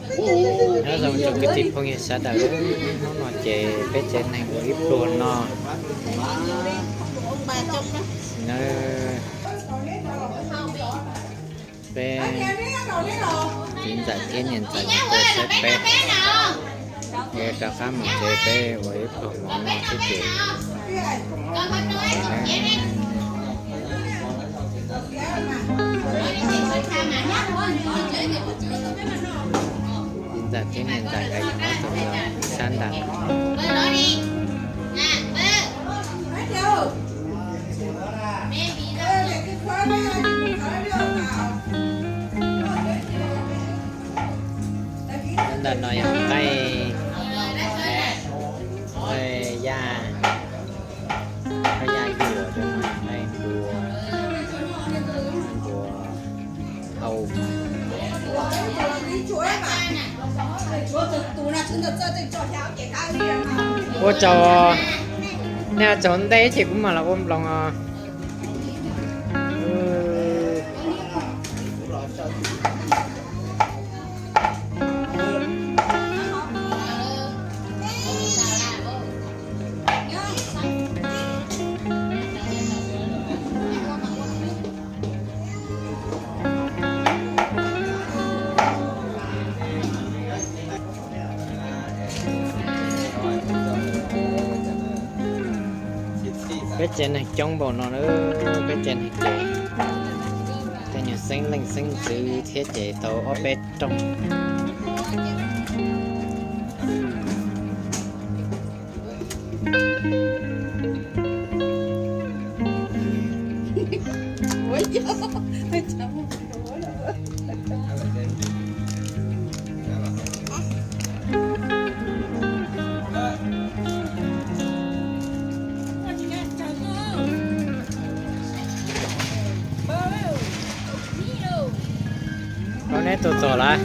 Nyob zoo tsoom kwv tij phooj ywg sawv daws, hnub no ces peb tsev neeg ua ib pluag no. Peb txiv ntxawm thiab niam ntxawm tuaj saib peb, es rov qab mus tsev peb ua ib pluag mov no xwb ces. Txiv ntxawm thiab niam ntxawm nkawd yuav muab tus sab nram. Ntawm no yog nqaij, nqaij yaj, nqaij yaj yuam, nqaij npua, npua hau. Ua tsaug, nej tsaug ntej ces kuv mam los ua nploos os. Peb tsev neeg coob npaum no, peb tsev neeg ces tej nyuag xeeb leej xeeb ntxwv thiab ces tau ob peb rooj. Koj neb tus txog lawm.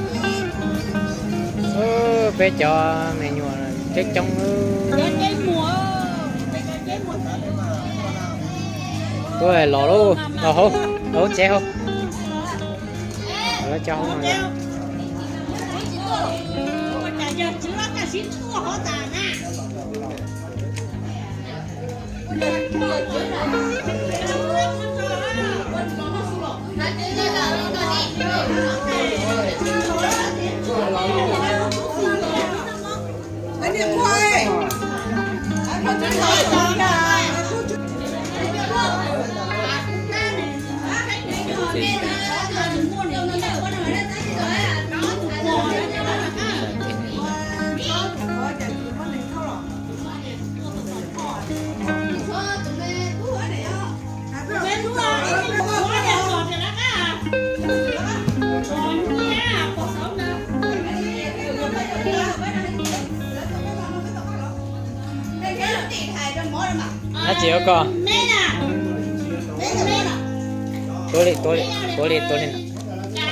Peb cov me nyuam coob coob. Tuaj los lauj, los hauv, los hauv tsev hauv. Dab tsi ua koj? Tuav li, tuav li, tuav li, tuav li no.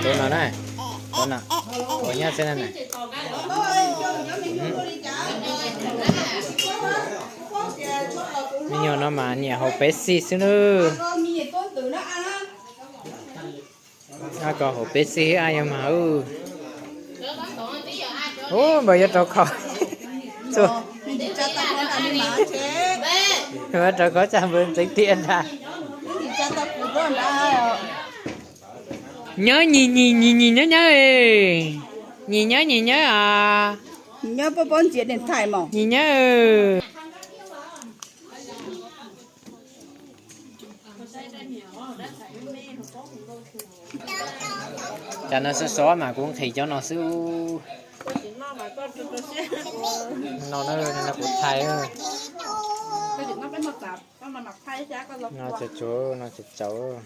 Tuav no na. Tuav no. Ua nyob xwb na. Me nyuam no mas nyiam haus Pepsi xwb nawb. Ab, koj haus Pepsi ab yog mas. Ub, npawg yuav rau khov. Yuav rau khov tsa npawg ntxeev tiaj ntag. Nyob nyis nyis nyis nyis nyob nyob, nyis nyob nyis nyob os. Nyis nyob. Cas no sov sov mas kuv nqhis cov no xwb. No, no kuv thaij. No tsaus tsaus, no tsaus tsaus.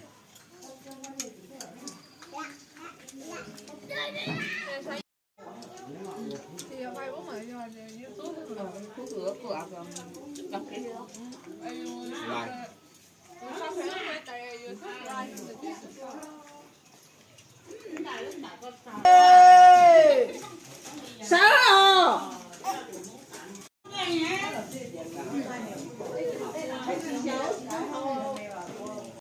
Sawv